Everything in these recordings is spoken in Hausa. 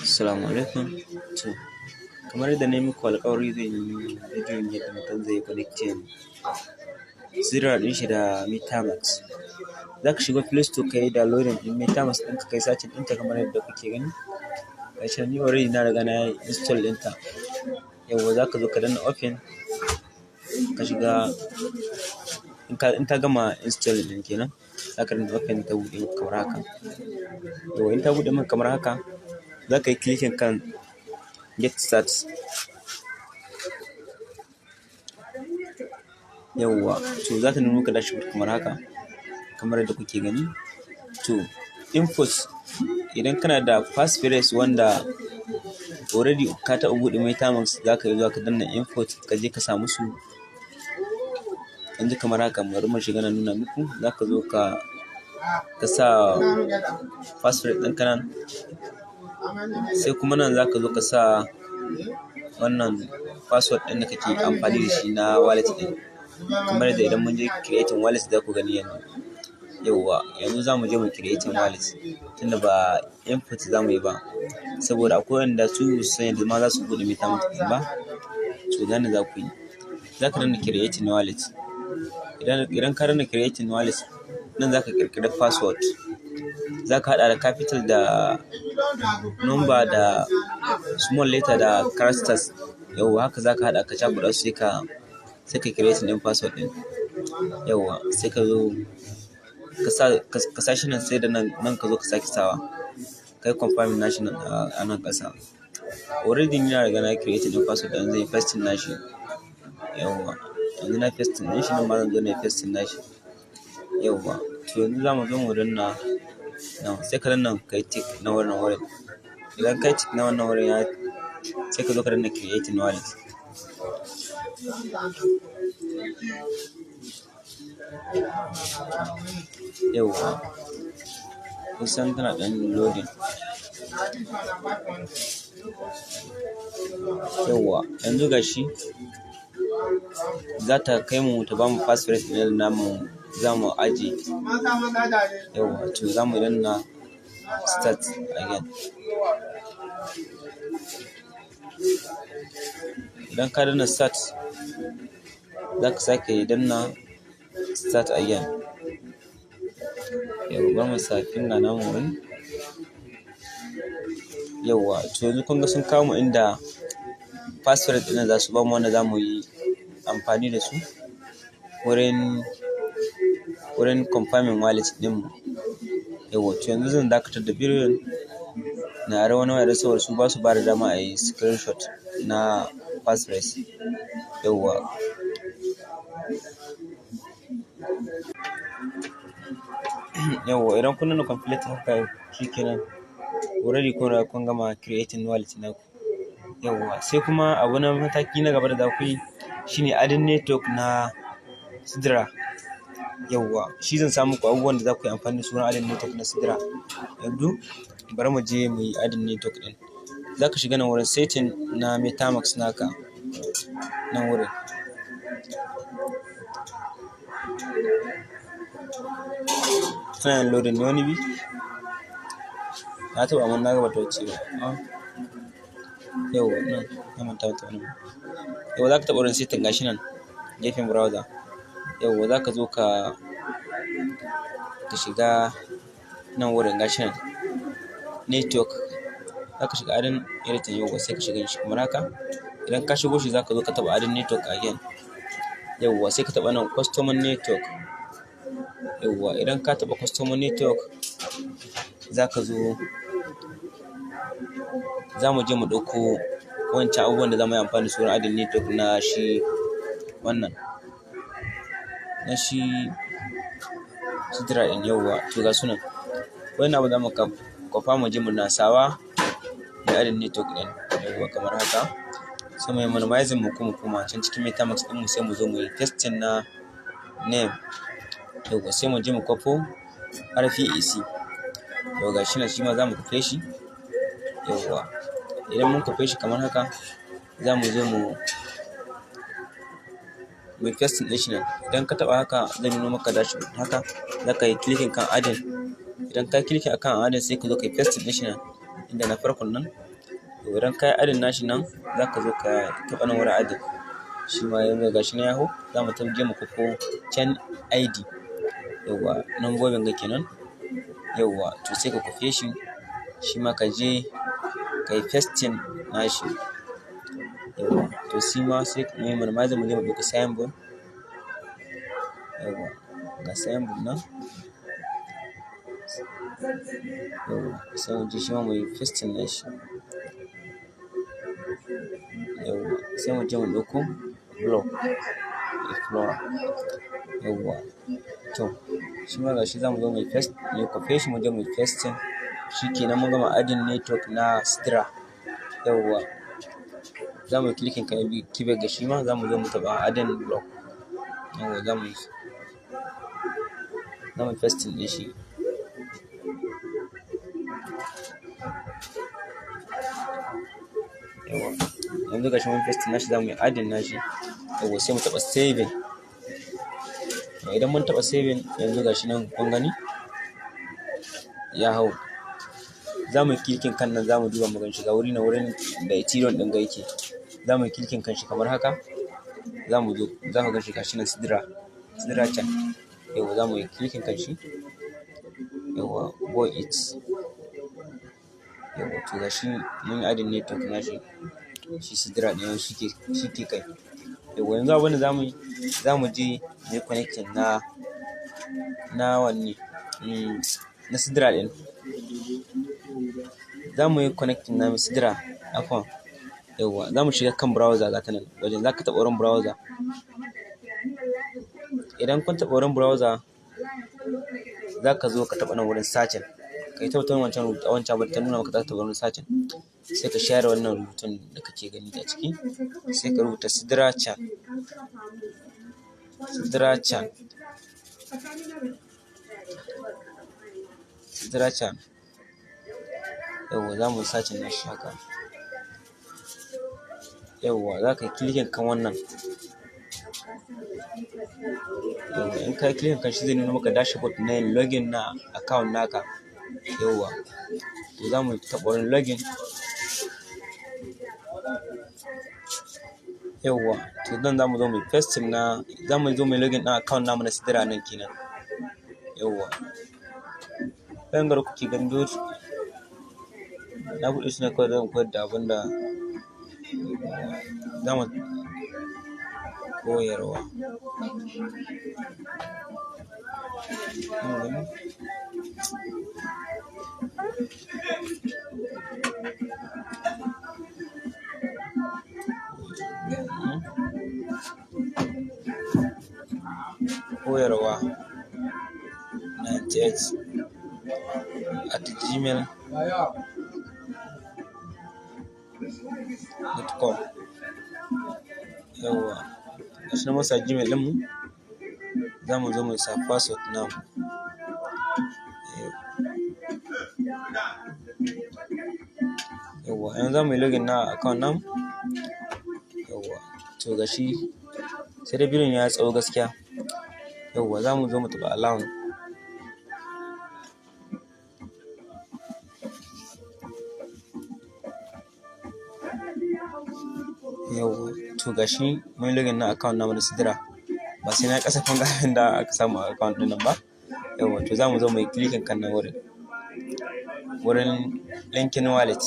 Assalamu alaikum. To, kamar yadda na yi muku alƙawari, zan yi bidiyon yadda mutum zai connecting Sidra ɗin shi da MetaMask. Za ka shiga Play Store, ka yi downloading ɗin MetaMask ɗinka, ka yi searching ɗinta kamar yadda kuke gani. Gashi nan, ni already na riga na yi install ɗinta. Yauwa, za ka zo ka danna open, ka shiga. In ta gama install ɗin kenan, za ka danna open, ta buɗe maka kamar haka. Yauwa, in ta buɗe maka kamar haka, za ka yi clicking kan get start. Yauwa, to za ta nuno maka dashboard kamar haka, kamar yadda kuke gani. To, input, idan kana da passphrase wanda already ka taɓa buɗe MetaMask, za ka iya zuwa ka danna input, ka je ka sa musu. Yanzu kamar haka, bari mu shiga na nuna muku. Za ka zo ka sa passphrase ɗinka nan, sai kuma nan za ka zo ka sa wannan password ɗin da kake amfani da shi na wallet ɗin. Kamar yadda idan mun je creating wallet za ku gani yanzu. Yauwa, yanzu za mu je mu creating wallet, tunda ba input za mu yi ba. Saboda akwai wanda su basu san yadda ma za su buɗe MetaMask ɗin ba. To, nan za ku yi. Za ka danna creating wallet. Idan ka danna creating wallet, nan za ka ƙirƙiri password. Za ka haɗa da capital da number da small letter da characters. Yauwa, haka za ka haɗa ka cakuɗa su, sai ka creating ɗin password ɗin. Yauwa, sai ka zo ka sa shi nan, sai da nan, nan ka zo ka sake sawa. Ka yi confirming nashi nan a nan ƙasa. Already ni na riga na creating ɗin password ɗin, zan yi pasting nashi. Yauwa, yanzu na pasting ɗin shi, nan ma zan zo na yi pasting nashi. Yauwa, to yanzu za mu zo mu danna nan, sai ka danna, ka yi tick na wannan wurin. Idan ka yi tick na wannan wurin ya, sai ka zo ka danna creating wallet. Yauwa, kusan tana ɗan loading. Yauwa, yanzu gashi za ta kai mu ta bamu passphrase ɗin namu, za mu ajiye. Yauwa, to za mu danna start again. Idan ka danna start, za ka sake danna start again. Yauwa, bari mu sa finger namu wurin. Yauwa, to yanzu kun ga sun kawo mu inda passphrase ɗin za su bamu, wanda za mu yi amfani da su wurin confirming wallet ɗinmu. Yauwa, to yanzu zan dakatar da bidiyon na ari wani waya saboda su ba su ba da dama a yi screenshot na passphrase. Yauwa. Yauwa, idan kun nuna complete haka, shikenan. Already kun riga kun gama creating wallet naku. Yauwa, sai kuma abu na mataki na gaba da za ku yi shine adding network na Sidra. Yauwa, shi zan sa muku abubuwan da za ku yi amfani da su wurin adding network na Sidra. Yanzu bari mu je mu yi adding network ɗin. Za ka shiga nan wurin setting na MetaMask naka, nan wurin. Tana yin loading ne wani bi? Na taɓa amma na ga bata wuce ba. Ah. Yauwa, nan na manta bata wani ba. Yauwa, za ka taɓa wurin setting, gashi nan gefen browser. Yauwa, za ka zo ka shiga nan wurin, gashi nan network. Za ka shiga adding editing, yauwa, sai ka shiga shi kamar haka. Idan ka shigo shi, za ka zo ka taɓa adding network again. Yauwa, sai ka taɓa nan customer network. Yauwa, idan ka taɓa customer network, za ka zo, za mu je mu ɗauko wancan abubuwan da za mu yi amfani da su wurin adding network na shi wannan, na shi Sidra ɗin. Yauwa, to ga su nan. Wannan abu za mu kwafa, mu je mu na sawa da adding network ɗin. Yauwa, kamar haka. Sai mu yi minimizing, mu kuma koma can cikin MetaMask ɗinmu, sai mu zo mu yi pasting na name. Yauwa, sai mu je mu kwafo RPAC. Yauwa, ga shi nan, shi ma za mu kwafe shi. Yauwa, idan mun kwafe shi kamar haka, za mu zo mu pasting ɗin shi nan. Idan ka taɓa haka, zai nuno maka dashboard haka. Za ka yi clicking kan adding. Idan ka yi clicking akan adding, sai ka zo ka yi pasting ɗin shi nan. Inda na farkon nan. To idan ka yi adding nashi nan, za ka zo ka taɓa nan wurin adding. Shi ma yanzu gashi nan ya hau, za mu je mu kwafo chain ID. Yauwa, nambobin ga kenan. Yauwa, to sai ka kwafe shi, shi ma ka je ka yi pasting nashi. Yauwa, to shi ma sai mu yi minimize, mu je mu ɗauki symbol. Yauwa, ga symbol nan. Yauwa, sai mu je shi ma mu yi pasting nashi. Yauwa, sai mu je mu ɗauko block explorer. Yauwa, to shi ma gashi za mu zo mu yi paste, mu kwafe shi, mu je mu yi pasting. Shi kenan mun gama adding network na Sidra. Yauwa, za mu yi clicking kan keyboard ga shi ma za mu zo mu taɓa adding block. Yauwa, za mu yi pasting ɗin shi. Yauwa, yanzu gashi mun pasting nashi, za mu yi adding nashi. Yauwa, sai mu taɓa saving. Idan mun taɓa saving, yanzu gashi nan kun gani ya hau. Za mu yi clicking kan nan, za mu duba mu gan shi ga wuri na wurin da Ethereum ɗin ga yake. Za mu yi clicking kan shi kamar haka. Za mu zo, za ku gan shi gashi nan Sidra, Sidra chain. Yauwa, za mu yi clicking kan shi. Yauwa, go it. Yauwa, to gashi mun yi adding network nashi. Shi Sidra ɗin shi ke kai. Yauwa, yanzu abin da za mu yi, za mu je mu yi connecting na wanne, na Sidra ɗin. Za mu yi connecting na Sidra, afwan. Yauwa, za mu shiga kan browser, ga ta nan wajen za ka taɓa wurin browser. Idan kun taɓa wurin browser, za ka zo ka taɓa nan wurin searching. Ka yi taɓa wancan rubutu, wancan abin ta nuna maka, za ka taɓa wurin searching. Sai ka share wannan rubutun da kake gani a ciki. Sai ka rubuta Sidra chain. Sidra chain. Sidra chain. Yauwa, za mu yi searching nashi haka. Yauwa, za ka yi clicking kan wannan. Yauwa, in ka yi clicking kan shi, zai nuna maka dashboard na yin login na account naka. Yauwa, to za mu taɓa wurin login. Yauwa, to nan za mu zo mu yi pasting na, za mu zo mu yi login ɗin account namu na Sidra nan kenan. Yauwa. Wayan ga da kuke gani duk na buɗe su ne kawai don koyar da abun da za mu koyarwa. Kun gani? koyarwa98@gmail.com. Yauwa, gashi nan mun sa Gmail ɗinmu, za mu zo mu sa password namu. Yauwa, yanzu za mu yi login na account namu. Yauwa, to gashi sai dai bidiyon ya tsawo gaskiya. Yauwa, za mu zo mu taɓa allow. Yauwa, to gashi mun yi login na account namu na Sidra. Ba sai na kasafin ga da aka samu a account ɗin nan ba. Yauwa, to za mu zo mu yi clicking kan nan wurin. Wurin linkin wallet.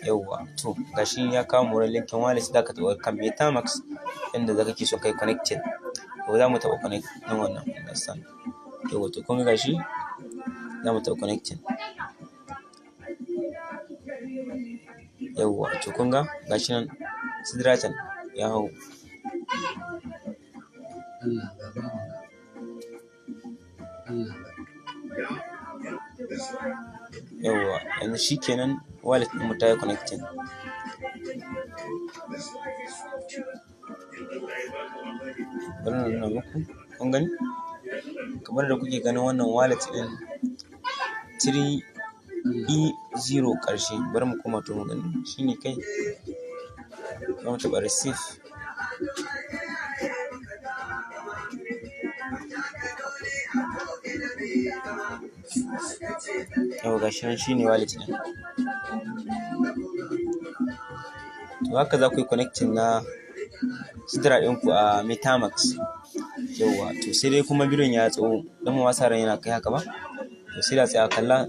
Yauwa, to gashi ya kawo mu wurin linkin wallet, za ka taɓa kan MetaMask inda za ka ke so kai connecting. To za mu taɓa connect ɗin wannan, understand. Yauwa, to kun ga gashi za mu taɓa connecting. Yauwa, to kun ga gashi nan Sidra chain ya hau. Allah ga babanka. Allah ga. Yauwa, yanzu shi kenan wallet ɗinmu ta yi connecting. Bari na nuna muku, kun gani? Kamar da kuke ganin wannan wallet ɗin 3E0 ƙarshe. Bari mu koma to mu gani. Shi ne kai. Za mu taɓa receive. Yauwa, gashi nan, shine wallet ɗin. To haka za ku yi connecting na Sidra ɗinku a MetaMask. Yauwa, to sai dai kuma bidiyon ya tsawo don ma sa ran yana kai haka ba. To sai da tsaya kalla.